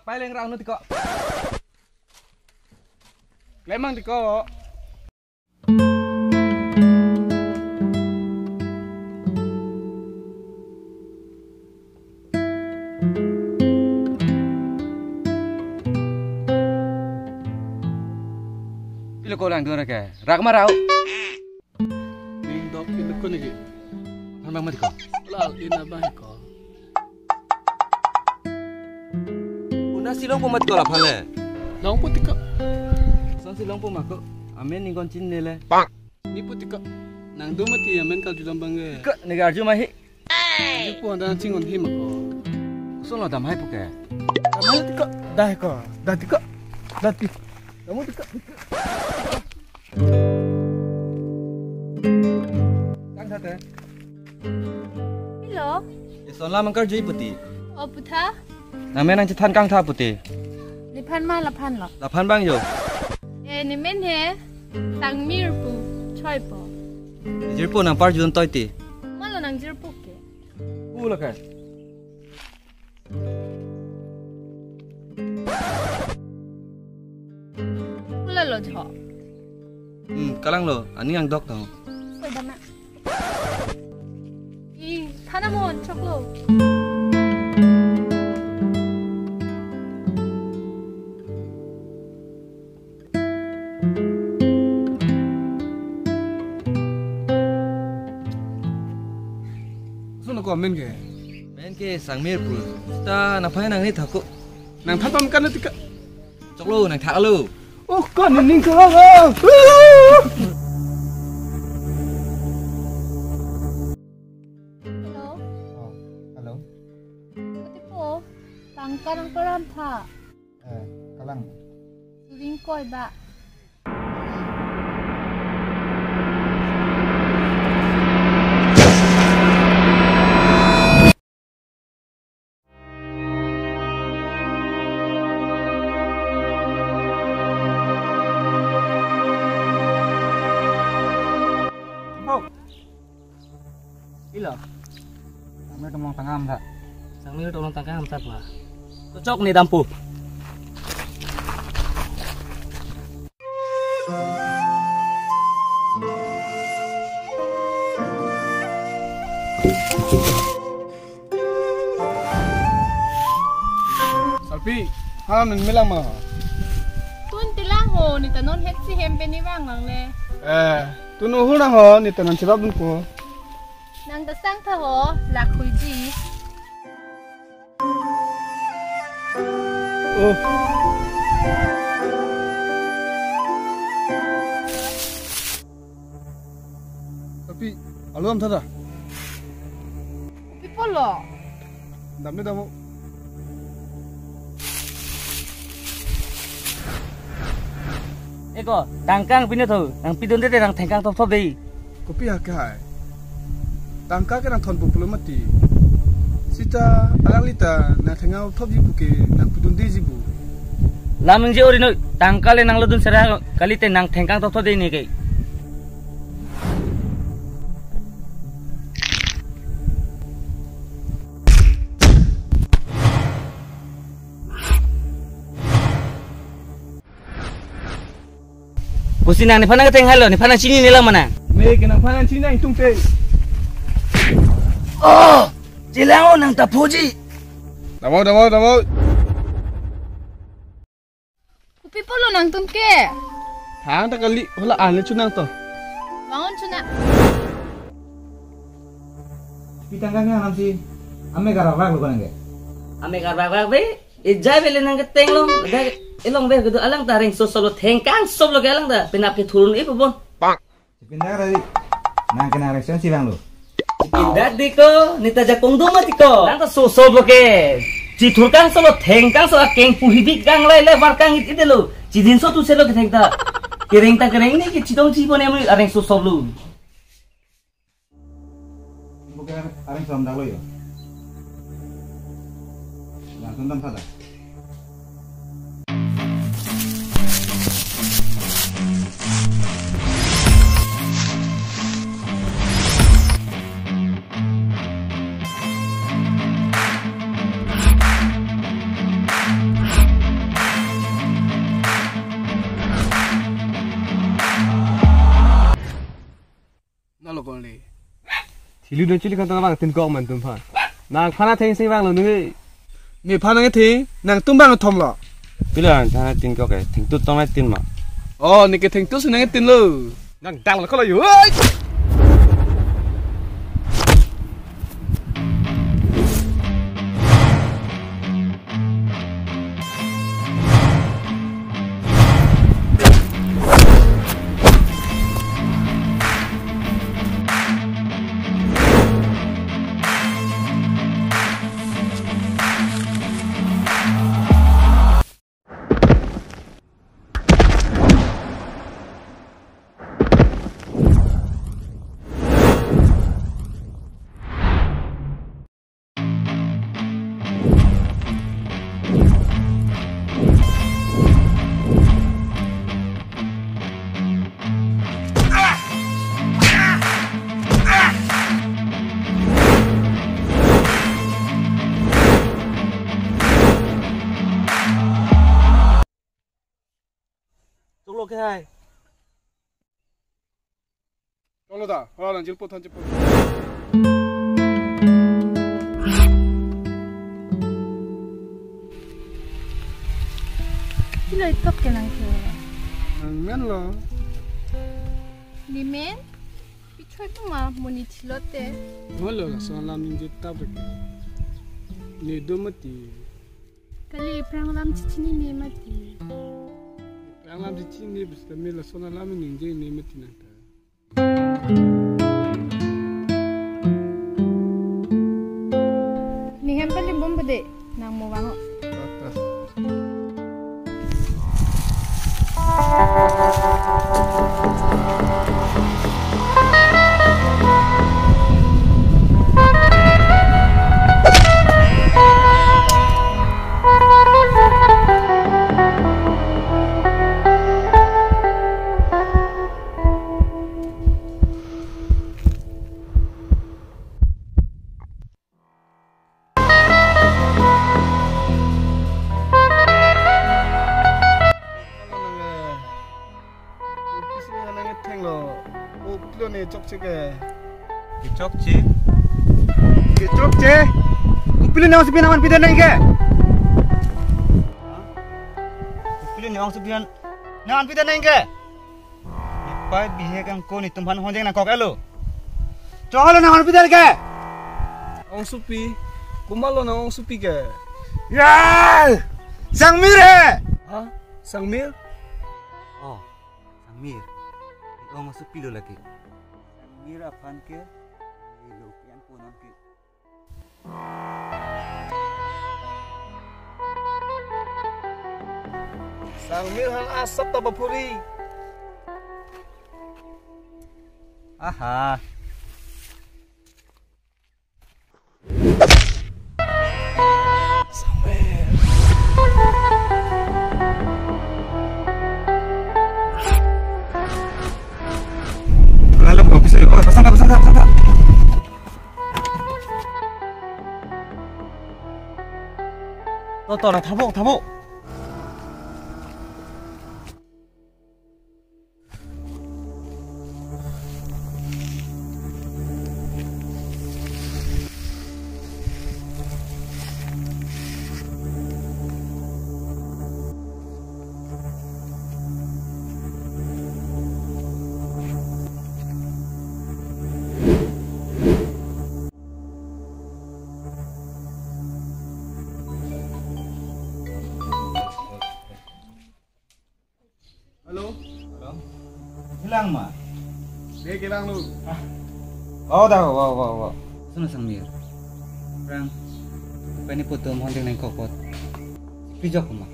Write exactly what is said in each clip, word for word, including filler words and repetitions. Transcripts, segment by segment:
Pai leng rang nu tiko. Lemang tiko. Pilo ko lang dua ke. Rak marau. Ning dok in ko niki. Aphan bang mati ko. Lal in abang ko. Una si longpo mati ko laphan le. Longpo tiko. Son si longpo mako. Amen ning kon chin ne le. Ni pu tiko. Nang do mati amen kal julam bang ke. Ke nega arju mahi. Arju pu anda chingon hi mako. Son lo dam hai pu ke. Dam hai tiko. Dah ko. Dah tiko. Dah ti. Kamu tiko. Kangtha te. Hello. Eson lam angkar jui puti. O putha. Nang men nang chethan kangtha puti. Nephan ma laphan lo. Laphan bang jo. E nemen he. Sangmir pu. Choi po. Jirpo nang par jun toi ti. Malo nang jirpo ke. Pu lo ke. Pula lo jo. Hmm, kalang lo, ani ang dok tong. Soi dama. Ih, thana mon, choklo. Sun ko men ke? Men ke Sangmir pu. Ta nangphan nang ni thako. Nangphan pam kan tika. Choklo nang thak lo. Oh, kan ning ko. Hello. Oh, hello. Putipo, tangka nang param tha. Eh, kalang. Suring koi ba. Ilo. Sangmir tolong tangka ham tha. Sangmir tolong tangka ham tha pa. Kocok ni dampo. Salpi, ha nang melang ma? Tun tilang ho, neta non het si hem pen ivang lang le. Eh, tun uhur nang ho, neta non chirap dun ko. Nang ta sang tha ho, lak hui ji. Oh. Tapi, alu am tha da. Kopi pulo? Dam ni dam o. Eko, tangka pine tho, nang pidunde te nang thengkang thopthop dei. Kopi ha ke hai. Tangka ke nang thon pulo mati. Seta alangli ta nang thengkang thopji pu ke nang pidunde ji pu. Lam ningje ori noi, tangka le nang lodun sera kalite nang thengkang thopthop dei ne ke. Pusi nang nephan nang theng halo, nephan nang chini ne lang ma nang. Ne ke nangphan nang chini nang tung te. Oh, chelang o nang ta phoji. Damo, damo, damo. Kopi pulo nangtum ke? Thang ta kali, hola anle chunang to. Bangun chuna. Pitang kang nang si. Ame karak rak lo ko nang ke. Ame karak rak be. Ejai bele nang keteng long, ejai elong be kedo alang ta reng so solo thengkang sop lo ke alang ta penap ke thurun ipo bon. Bang. Pindah tadi. Nang kena reng si bang lo. Pindah di ko, neta jakong duma di ko. Nang ta so sop lo ke. Chithurkang solo thengkang so akeng pu hidik kang lai le var kang it ide lo. Chidin so tu se lo ke thengta. Kereng ta kereng ni ke chitong chi bon em areng so sop lo. Bukan areng salam dalo yo. Yang tentang sada. Chili don chili kan ta vang tin kok man tum phan. Nangphan atheng si vanglo nungi. Nephan nangtheng, nangtum bang thomlo. Pilo nangphan tin kok ke, thengtut tong tin ma. Oh, ne ke thengtut si nangtinlo. Nang dang lo kolo yo. Oi! Choklo ke hai. Choklo ta, hala nang jilpo than jilpo. Chilo itok ke nang ke. Nang men lo. Ne men? Pichoi tu ma monit chilote. Molo lason alam ningje tap ke. Ne do mati. Kali aphrang alam chechinine mati. Aphrang alam chechinine bus kami lason alam ningjene mati nangta. Ne hem kali bom bade nang mo vang. Office ni hanang etheng lo. O pilo ne chokche ke. Kechokche? Kechokche? O pilo ne ongsopi nang anpi det nang ke? O pilo ne ongsopi nang anpi det nang ke? Nepei bihek angko netum aphan honjeng nangkok-etlo. Cholo nang anpi det ke? Ongsopi. Komatlo nang ongsopi ke? Ya! Sangmir he! Ha? Sangmir? Oh, Sangmir. Ne ongsopi lo lake. Sangmir aphan ke, lo ke angko non ke. Sangmir aphan asap ta bapuri. Aha. Sangmir. Lalu kok bisa. Oh, pasang, pasang, pasang. To, to, na, thabo, thabo. Hello? Hello? Kelang ma? Dei, kelang lo. Ah. Wow, da, wow, wow, wow. Suna Sangmir. Aphrang. Peni putum honjeng nangkok apot. Pijok ma?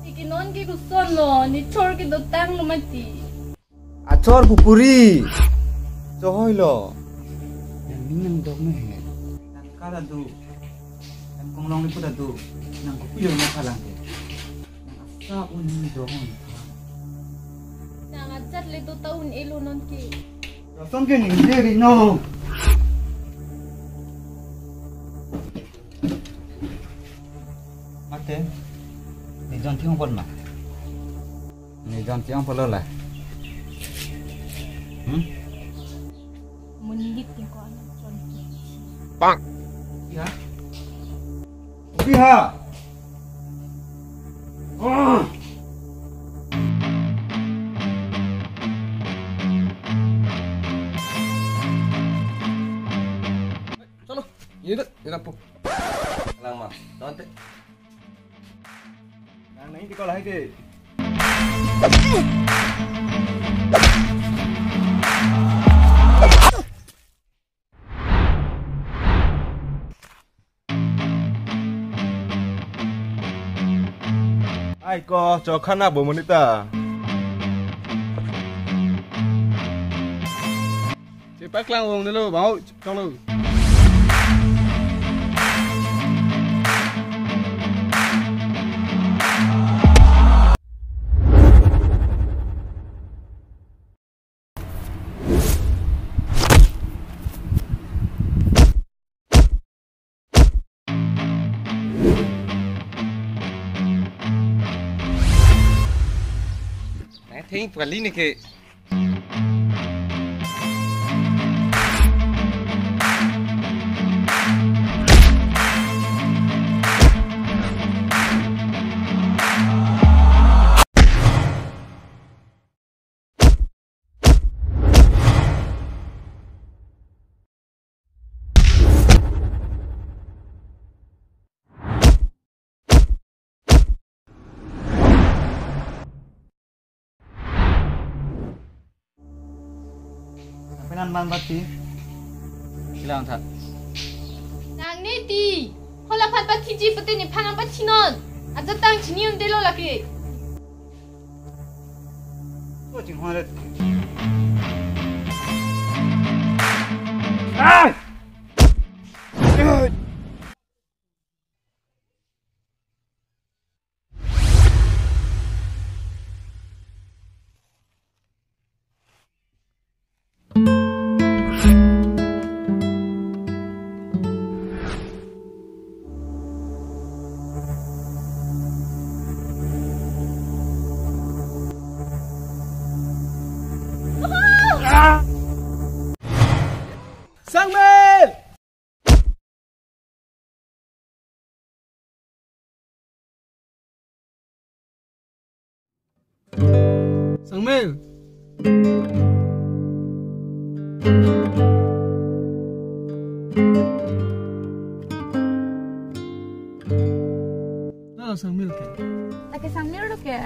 Iki non ke koson lo, ne chor kedotang lo mati. Achor bapuri. Chohoi lo. Nang ning nangdok me he. Nang kala do. Nang konglong ni puta do. Nang kopi lo ma kalang ke. Nang asa un ni dong. Nang ajat le do ta un-elo non ke. Lason ke ningje ri no. Mate. Ne jon thing apot ma? Ne jon thing apot lo la. Hmm? Monit ke ko. Bang. Ya. Kopi ha. Chalo, ye deh, ye deh, pu. Lang ma, tonte. Lang nahi di ko lahai ke. Ai ko, chokhan na bo monit ta. Chepaklang ong nelo, bang-o, choklo. Nai theng pali ne ke. Penan ban bati. Hilang tha. Nang ne ti. Hola phan pathiji pute nephan nang pathinon. Ajat tang chini un-elo lake. Ko chinghon ret. Ah! Sangmil! Sangmil. Lalo Sangmil ke. Lake Sangmil lo ke.